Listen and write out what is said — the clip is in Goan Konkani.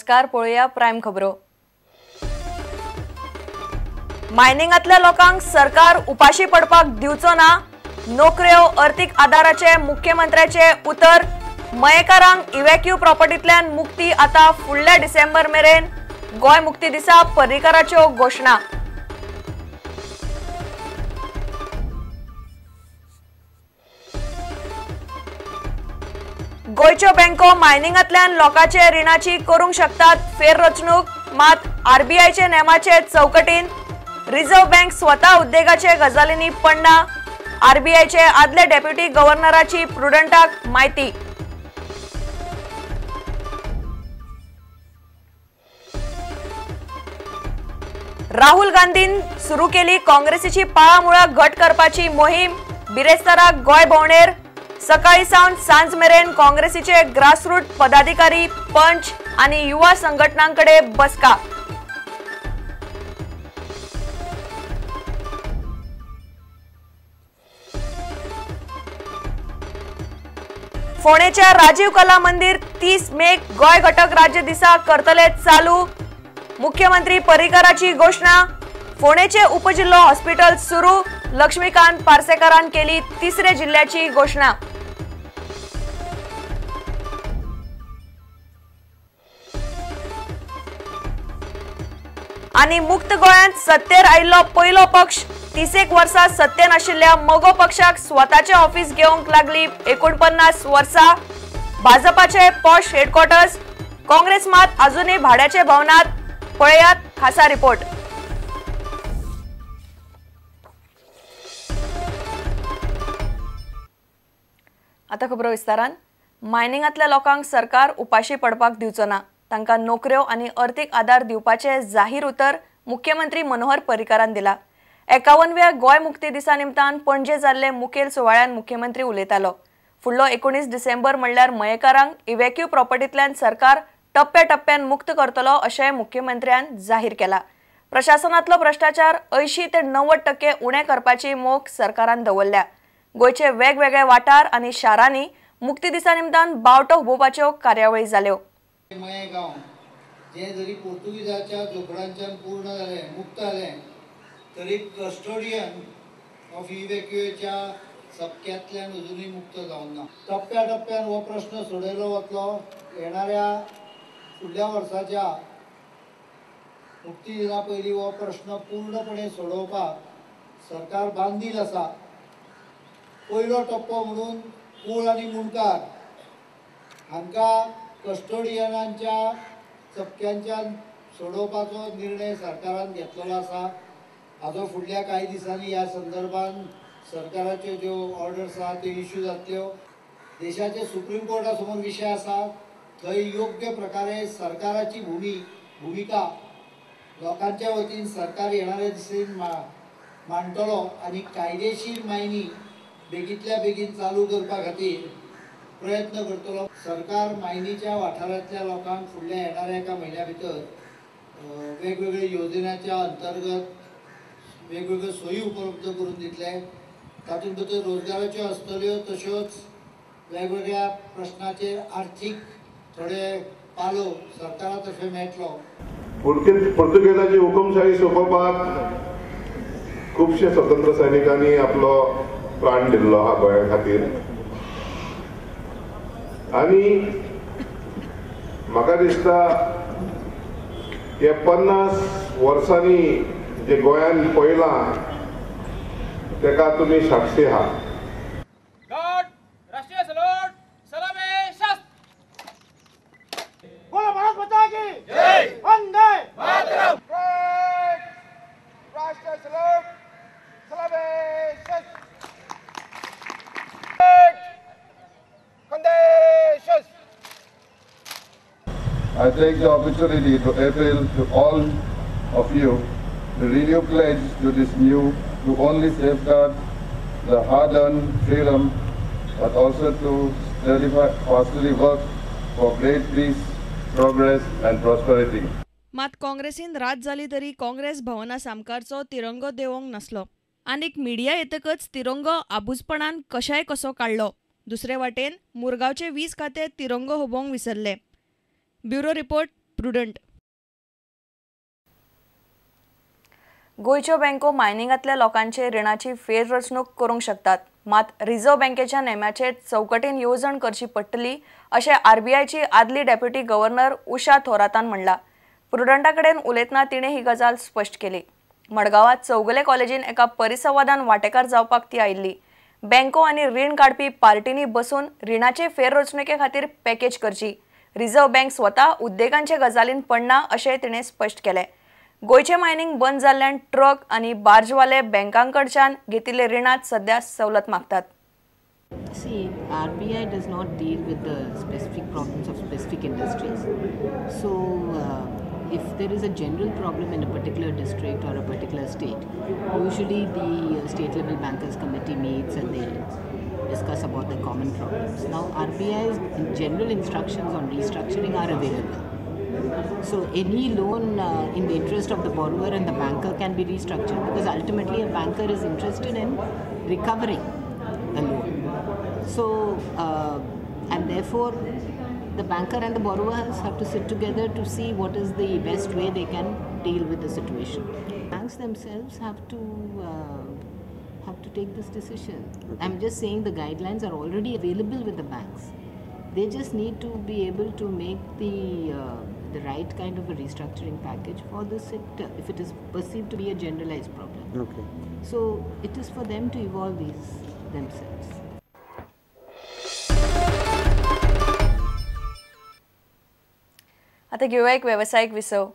नमस्कार, पळोवया प्रायम खबरो। मायनिंगांतल्या लोकांक सरकार उपाशी पडपाक दिवचो ना, नोकऱ्यो अर्थीक आदाराचे मुख्यमंत्र्याचे उतर। मयेकारांक इव्हॅक्यू प्रॉपर्टींतल्यान मुक्ती आता फुडल्या डिसेंबर मेरेन। गोंय मुक्ती दिसा पर्रीकाराच्यो घोशणा। गोंयच्यो बँको मायनिंगांतल्यान लोकांचे रिणाची करूंक शकतात फेररचणूक, मात आरबीआयचे नेमाचे चौकटीन। रिझर्व्ह बँक स्वता उद्देगाचे गजालींनी पडना, आरबीआयचे आदले डेप्युटी गव्हर्नराची प्रुडंटाक म्हायती। राहुल गांधीन सुरू केली काँग्रेसीची पाळामुळां घट करपाची मोहीम। बिरेस्ताराक गोंय भोंवडेर सकाळी सावन सांज मेरेन काँग्रेसीचे ग्रासरूट पदाधिकारी, पंच आनी युवा संघटनांकडे बसका। फोंडेच्या राजीव कला मंदिर 30 मेक गोंय घटक राज्य दिसा करतले चालू, मुख्यमंत्री पर्रीकाराची घोशणा। फोंडेचे उपजिल्हो हॉस्पिटल सुरू, लक्ष्मीकांत पार्सेकारान केली तिसऱ्या जिल्ह्याची घोशणा। आनी मुक्त गोंयांत सत्तेर आयिल्लो पयलो पक्ष 30 वर्सां सत्तेन आशिल्ल्या मगो पक्षाक स्वताचे ऑफिस घेवंक लागली 49 वर्सां। भाजपाचे पॉश हेडक्वॉर्टर्स, काँग्रेस मात अजूनय भाड्याचे भवनात। पळयात खासा रिपोर्ट। आता खबरो विस्तारान। मायनिंगांतल्या लोकांक सरकार उपाशी पडपाक दिवचो ना, तांकां नोकऱ्यो आनी अर्थीक आदार दिवपाचे जाहीर उतर मुख्यमंत्री मनोहर पर्रीकारान दिला। 51व्या गोंय मुक्ती दिसा निमतान पणजे जाल्ले मुखेल सुवाळ्यान मुख्यमंत्री उलयतालो। फुडलो 19 डिसेंबर म्हणल्यार मयेकारांक इव्हॅक्यू प्रॉपर्टींतल्यान सरकार टप्प्या टप्प्यान मुक्त करतलो अशें मुख्यमंत्र्यान जाहीर केला। प्रशासनांतलो भ्रष्टाचार 80 ते 90% उणें करपाची मोख सरकारान दवरल्या। गोंयचे वेगवेगळे वाठार आनी शारांनी मुक्ती दिसा निमतान बावटो हुबोवपाच्यो कार्यावळी जाल्यो। मयेगांव जे जरी पोर्तुगीजाच्या जोखडांच्यान पूर्ण जालें, मुक्त जालें, तरी कस्टोडियन ऑफ इव्हॅक्युएच्या चपक्यांतल्यान अजुनूय मुक्त जावंक ना। टप्प्या टप्प्यान हो प्रश्न सोडयलो वतलो। येणाऱ्या फुडल्या वर्साच्या मुक्ती दिना पयलीं हो प्रश्न पूर्णपणे सोडोवपाक सरकार बांदील आसा। पयलो टप्पो म्हणून कूळ आनी मुंडकार हांकां कस्टोडियनांच्या चपक्यांच्यान सोडोवपाचो निर्णय सरकारान घेतलेलो आसा। हाजो फुडल्या कांय दिसांनी ह्या संदर्भात सरकाराच्यो ज्यो ऑर्डर्स आसा त्यो इश्यू जातल्यो। देशाचे सुप्रीम कोर्टा समोर विशय आसा, थंय योग्य प्रकारे सरकाराची भुमिका लोकांच्या वतीन सरकार येणाऱ्या दिसेन मांडटलो आनी कायदेशीर मायनी बेगींतल्या बेगीन चालू करपा खातीर प्रयत्न करतलो। सरकार मायनीच्या वाठारांतल्या लोकांक फुडल्या येणाऱ्या एका म्हयन्या भितर वेगवेगळ्या योजनांच्या अंतर्गत वेगवेगळ्यो सोयी उपलब्ध करून दितले। तातूंत भितर रोजगाराच्यो आसतल्यो, तश्योच वेगवेगळ्या प्रश्नाचेर आर्थीक थोडे पालव सरकारा तर्फे मेळटलो। पुर्तुगेजाची हुकुमशाही सोंपोवपाक खुबशे स्वतंत्र सैनिकांनी आपलो प्राण दिल्लो आहा गोंया खातीर। आनी म्हाका दिसता हे 50 वर्सांनी जे गोंयान पळयलां तेका तुमी साक्षी आहा। I take the opportunity to appeal to all of you to renew pledge to this new, to only safeguard the hard-earned freedom, but also to steadfastly work for great peace, progress and prosperity. मात काँग्रेसीन रात जाली तरी काँग्रेस भवना सामकारचो तिरंगो देंवोंक नासलो। आनीक मिडिया येतकच तिरंगो आबूजपणान कशाय कसो काडलो। दुसरे वाटेन मुरगांवचे वीज खाते तिरंगो हुबोवंक विसरले। Bureau report, Prudent. गोंयच्यो बँको मायनिंगांतल्या लोकांचे रिणाची फेररचणूक करूंक शकतात, मात रिझर्व्ह बँकेच्या नेमाचे चौकटीन येवजण करची पडटली अशें आरबीआयची आदली डेप्युटी गव्हर्नर उषा थोरातान म्हणलां. प्रुडंटा कडेन उलयतना तिणें ही गजाल स्पश्ट केली. मडगांवांत चौगुले कॉलेजीन एका परिसंवादान वांटेकार जावपाक ती आयिल्ली. बँको आनी रीण काडपी पार्टींनी बसून रिणाचे फेररचणुके खातीर पॅकेज करची. रिझर्व्ह बँक स्वता उद्देगांचे गजालीन पडना अशें तिणें स्पश्ट केलें. गोंयचें मायनिंग बंद जाल्ल्यान ट्रक आनी बार्जवाले बँकांकडच्यान घेतिल्ले रिणांत सध्या सवलत मागतात. See, RBI does not deal with the specific problems of specific industries. So, if there is a general problem in a particular district or a particular state, usually the state level bankers committee meets and they discuss about the common problems. Now, RBI's general instructions on restructuring are available. So any loan in the interest of the borrower and the banker can be restructured, because ultimately a banker is interested in recovering the loan. So, and therefore the banker and the borrowers have to sit together to see what is the best way they can deal with the situation. Banks themselves have to take this decision. Okay. I'm just saying the guidelines are already available with the banks. They just need to be able to make the right kind of a restructuring package for the sector if it is perceived to be a generalized problem. Okay. So it is for them to evolve these themselves. आता घेऊया एक व्यावसायिक विसव.